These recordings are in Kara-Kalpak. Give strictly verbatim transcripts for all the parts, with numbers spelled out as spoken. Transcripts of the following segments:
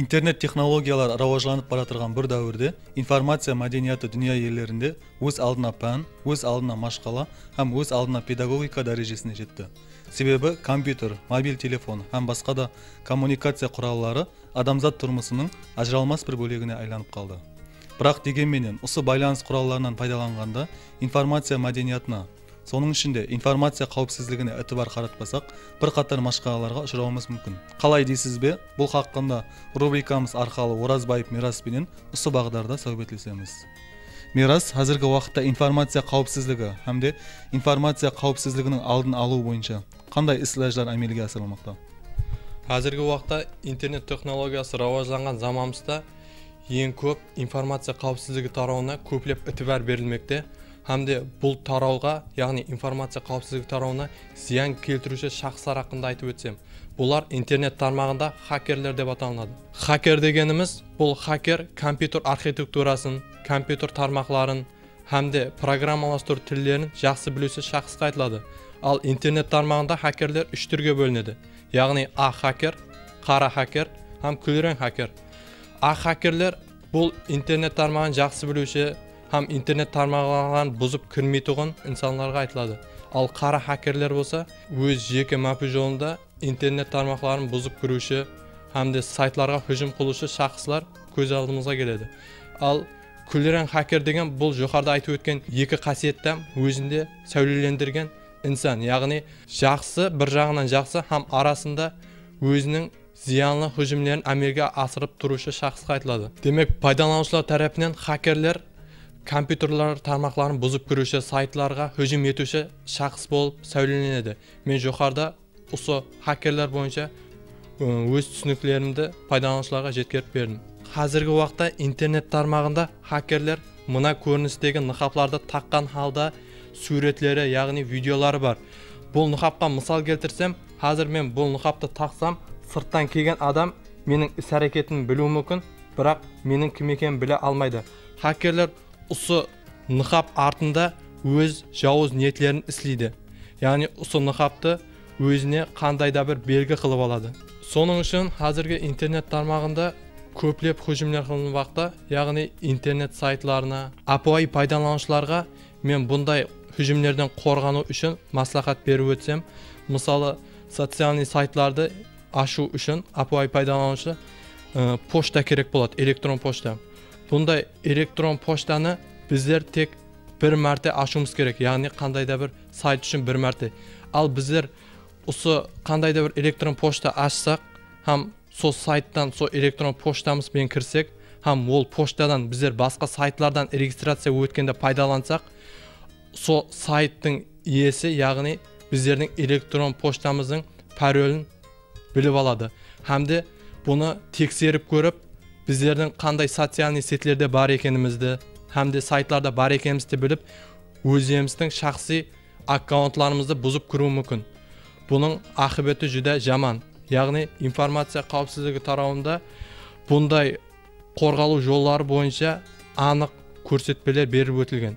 Internet texnologiyaları rawajlanıp baratırǵan bir dáwirde informaciya mádeniyatı dúnya ellerinde óz aldına pán, óz aldına mashqala hám óz aldına pedagogika dárejesine jetti. Sebebi kompyuter, mobil telefon hám basqa da kommunikaciya quralları adamzat turmısınıń ajıralmas bir bólegine aylanıp qaldı. Biraq, degen menen, usı baylanıs qurallarınan paydalanǵanda informaciya mádeniyatına, sonıń ishinde, informaciya qáwipsizligine itibar qaratpasaq, bir qatar mashqalalarǵa ushırawımız múmkin. Qalay deysiz be? Bul haqqında rubrikamız arqalı Orazbaev Miyras penen usı baǵdarda sáwbetlesemiz. Miyras, házirgi waqıtta informaciya qáwipsizligi hám de informaciya qáwipsizliginiń aldın alıw boyınsha qanday is-ilajlar ámelge asırılmaqta? Házirgi waqıtta internet texnologiyası rawajlanǵan zamanımızda eń kóp informaciya qáwipsizligi tarawına kóplep itibar berilmekte hám de bul tarawǵa, yaǵnıy informaciya qáwipsizligi tarawına zıyan keltiriwshi shaxslar haqqında aytıp ótsem, bular internet tarmaǵında xakerler dep atalınadi. Xaker degenimiz, bul xaker kompyuter arxitekturasın, kompyuter tarmaqların, hám de programmalastırıw tillerin jaqsı biliwshi shaxsqa aytıladı. Al internet tarmaǵında xakerler úsh túrge bólinedi. Yaǵnıy aq xaker, qara xaker hám kúlreń xaker. Aq xakerler bul internet tarmaǵın jaqsı biliwshi hám internet tarmaqların buzıp kirmeytuǵın insanlarǵa aytıladı. Al qara xakerler bolsa óz jeke mápi jolında internet tarmaqların buzıp kiriwshi hám de saytlarǵa hújim qılıwshı shaxslar kóz aldımızǵa keledi. Al kúlreń xaker degen bul joqarıda aytıp ótken eki qásiyetti hám ózinde sáwlelendirgen insan, yaǵnıy jaqsı, bir jaǵınan jaqsı hám arasında óziniń zıyanlı hújimlerin ámelge asırıp turıwshı shaxsqa aytıladı. Demek, paydalanıwshılar tárepinen xakerler kompyuterler tarmaqların buzıp kiriwshi, saytlarǵa hújim etiwshi shaxs bolıp sáwlelenedi. Men joqarıda usı xakerler boyınsha, ı, óz túsiniklerimdi paydalanıwshılarǵa jetkerip berdim. Házirgi waqıtta internet tarmaǵında xakerler mına kórinistegi nıqaplardı taqqan halda súwretleri, yaǵnıy videoları bar. Bul nıqapqa mısal keltirsem, házir men bul nıqaptı taqsam, sırttan kelgen adam meniń is-háreketimdi biliwi múmkin, biraq meniń kim ekenimdi bile almaydı. Xakerler usı nıqap artında óz jawız niyetlerin isleydi. Yaǵnıy usı nıqaptı ózine qanday da bir belgi qılıp aladı. Sonıń ushın házirgi internet tarmaǵında kóplep hújimler qılınbaqta, yaǵnıy internet saytlarına, ápiwayı paydalanıwshılarǵa men bunday hújimlerden qorǵanıw ushın másláhát berip ótsem, mısalı, socialnıy saytlardı ashıw ushın ápiwayı paydalanıwshı, ı, pochta kerek boladı, elektron pochta. Bunday elektron pochtanı bizler tek bir márte ashıwımız kerek, yaǵnıy qanday da bir sayt ushın bir márte. Al bizler usı qanday da bir elektron pochta ashsaq hám sol sayttan sol elektron pochtamız benen kirsek hám ol pochtadan bizler basqa saytlardan registraciya ótkende paydalansaq, sol sayttıń iyesi, yaǵnıy bizlerdiń elektron pochtamızdıń parolin bilip aladı hám de bunı tekserip kórip, bizlerdiń qanday socialnıy setlerde bar ekenimizdi hám de saytlarda bar ekenimizdi bilip, ózlerimizdiń shaxsıy akkauntlarımızdı buzıp kiriwi múmkin. Bunıń aqıbeti júdá jaman. Yaǵnıy informaciya qáwipsizligi tarawında bunday qorǵalıw jolları boyınsha anıq kórsetpeler berip ótilgen.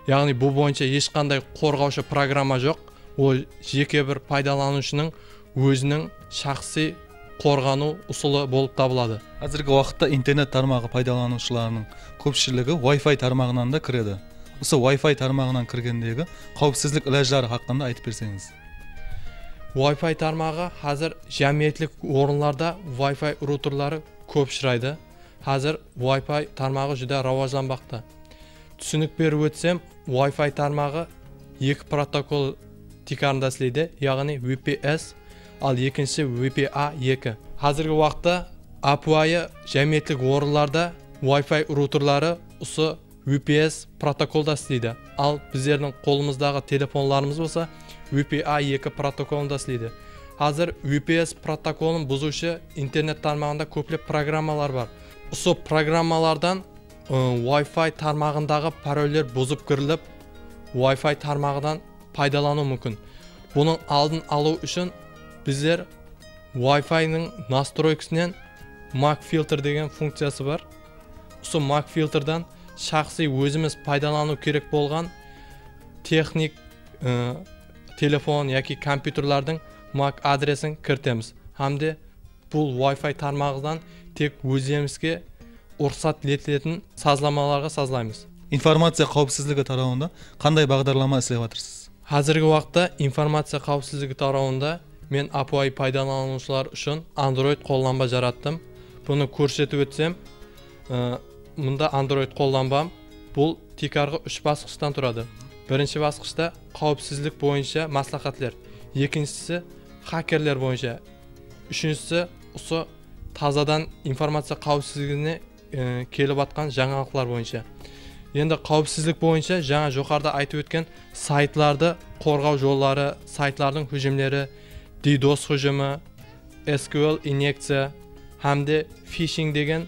Yaǵnıy bul boyınsha hesh qanday qorǵawshı programma joq. Ol jeke bir paydalanıwshınıń óziniń shaxsıy qorǵanıw usılı bolıp tabıladı. Házirgi waqıtta internet tarmaǵı paydalanıwshılarınıń kópshiligi Wi-Fi tarmaǵınan da kiredi. Usı Wi-Fi tarmaǵınan kirgendegi qáwipsizlik ilajları haqqında aytıp berseńiz. Wi-Fi tarmaǵı házir jámiyetlik orınlarda Wi-Fi routerları kóp ushıraydı. Házir Wi-Fi tarmaǵı júdá rawajlanbaqta. Túsinik berip ótsem, Wi-Fi tarmaǵı eki protokol tiykarında isleydi, yaǵnıy V P S, al ekinshisi V P A eki. Házirgi waqıtta ápiwayı jámiyetlik orınlarda Wi-Fi routerları usı V P S protokolda isleydi. Al bizlerdiń qolımızdaǵı telefonlarımız bolsa V P A eki protokolında isleydi. Házir V P S protokolın buzıwshı internet tarmaǵında kóplep programmalar bar. Usı programmalardan, ı, Wi-Fi tarmaǵındaǵı paroller buzıp kirilip, Wi-Fi tarmaǵınan paydalanıw múmkin. Bunıń aldın alıw ushın bizler Wi-Fi-niń nastroykasınen MAC filtr degen funkciyası bar. Usı MAC filtrdan shaxsıy ózimiz paydalanıw kerek bolǵan texnik, ı, telefon yaki kompyuterlardıń MAC adresin kiritemiz hám de bul Wi-Fi tarmaǵınan tek ózlerimizge ruxsat etiletin sazlamalarǵa sazlaymız. Informaciya qáwipsizligi tarawında qanday baǵdarlama islep atırsız? Házirgi waqıtta informaciya qáwipsizligi tarawında men ápiwayı paydalanıwshılar ushın Android qollanba jarattım. Bunı kórsetip ótsem, ı, mında Android qollanbam. Bul tiykarǵı úsh basqıshtan turadı. Birinshi basqıshta qáwipsizlik boyınsha másláhátler, ekinshisi xakerler boyınsha, úshinshisi usı tazadan informaciya qáwipsizligine e, kelip atqan jańalıqlar boyınsha. Endi qáwipsizlik boyınsha jańa joqarıda aytıp ótken saytlardı qorǵaw jolları, saytlardıń hújimleri, DDoS hújimi, SQL inyekciya hám de fishing degen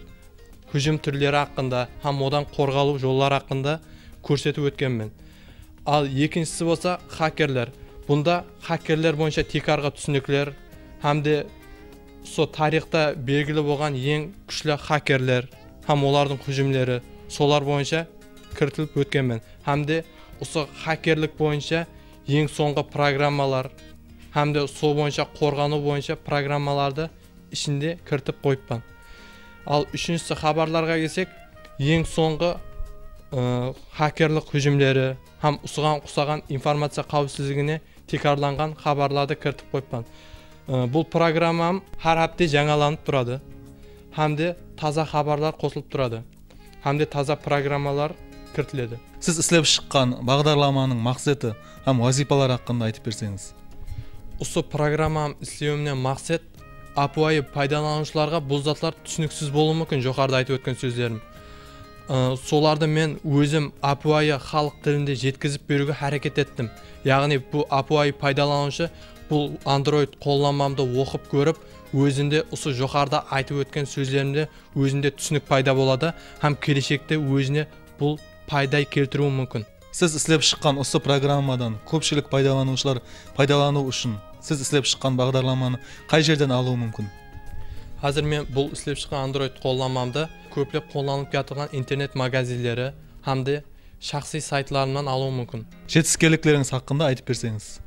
hújim túrleri haqqında hám odan qorǵalıw jolları haqqında kórsetip ótkenmen. Al ekinshisi bolsa xakerler. Bunda xakerler boyınsha tiykarǵı túsinikler hám de usı tariyxta belgili bolǵan eń kúshli xakerler hám olardıń hújimleri, solar boyınsha kiritilip ótkenmen. Hám de usı xakerlik boyınsha eń sońǵı programmalar hám de sol boyınsha qorǵanıw boyınsha programmalardı ishinde kiritip qoyıppan. Al úshinshisi xabarlarǵa kelsek, eń sońǵı, ı, xakerlik hújimleri hám usıǵan uqsaǵan informaciya qáwipsizligine tiykarlanǵan xabarlardı kiritip qoyıppan. I, bul programmam hár hápte jańalanıp turadı hám de taza xabarlar qosılıp turadı hám de taza programmalar kiritiledi. Siz islep shıqqan baǵdarlamanıń maqseti hám wazıypaları haqqında aytıp berseńiz. Usı programmam islewimnen maqset ápiwayı paydalanıwshılarǵa bul zatlar túsiniksiz bolıwı múmkin, joqarıda aytıp ótken sózlerim. I, solardı men ózim ápiwayı xalıq tilinde jetkizip beriwge háreket ettim. Yaǵnıy bul ápiwayı paydalanıwshı bul Android qollanbamdı oqıp kórip, ózinde usı joqarıda aytıp ótken sózlerimde ózinde túsinik payda boladı hám keleshekte ózine bul payda keltiriwi múmkin. Siz islep shıqqan usı programmadan kópshilik paydalanıwshılar paydalanıw ushın siz islep shıqqan baǵdarlamanı qay jerden alıwı múmkin? Házir men bul islep shıqqan Android qollanmamdı kóplep qollanılıp kiyatırǵan internet magazinleri hám de shaxsıy saytlarımnan alıwım múmkin. Jetiskenliklerińiz haqqında aytıp berseńiz.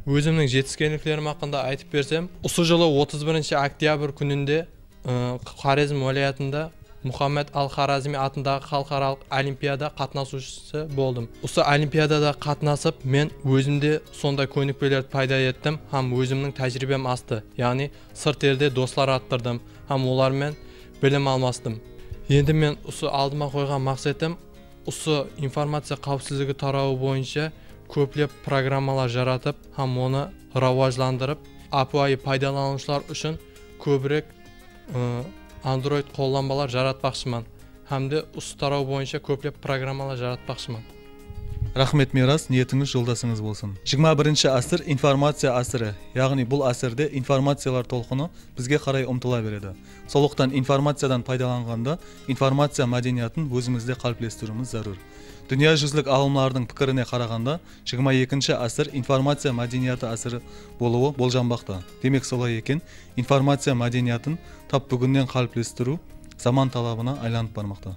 Ózimniń jetiskenliklerim haqqında aytıp bersem, usı jılı otız birinshi oktyabr kúninde, ı, Xorezm wálayatında Muxammed al-Xorazmiy atındaǵı xalıqaralıq olimpiada qatnasıwshısı boldım. Usı olimpiadada qatnasıp, men ózimde sonday kónikpelerdi payda ettim hám ózimniń tájiriybem astı. Yaǵnıy sırt elde doslar arttırdım hám olar menen bilim almastım. Endi men usı aldıma qoyǵan maqsetim usı informaciya qáwipsizligi tarawı boyınsha kóplep programmalar jaratıp hám onı rawajlandırıp, ápiwayı paydalanıwshılar ushın kóbirek, ı, Android qollanbalar jaratpaqshıman hám de usı taraw boyınsha kóplep programmalar jaratpaqshıman. Raxmet, Miyras, niyetińiz joldasıńız bolsın. Jigirma birinshi ásir informaciya ásiri, yaǵnıy bul ásirde informaciyalar tolqını bizge qaray umtıla beredi. Sonlıqtan informaciyadan paydalanǵanda informaciya mádeniyatın ózimizde qáliplestiriwimiz zárúr. Dúnya júzilik alımlardıń pikirine qaraǵanda, jigirma ekinshi ásir informaciya mádeniyatı ásiri bolıwı boljanbaqta. Demek, solay eken, informaciya mádeniyatın tap búginnen qáliplestiriw zaman talabına aylanıp barmaqta.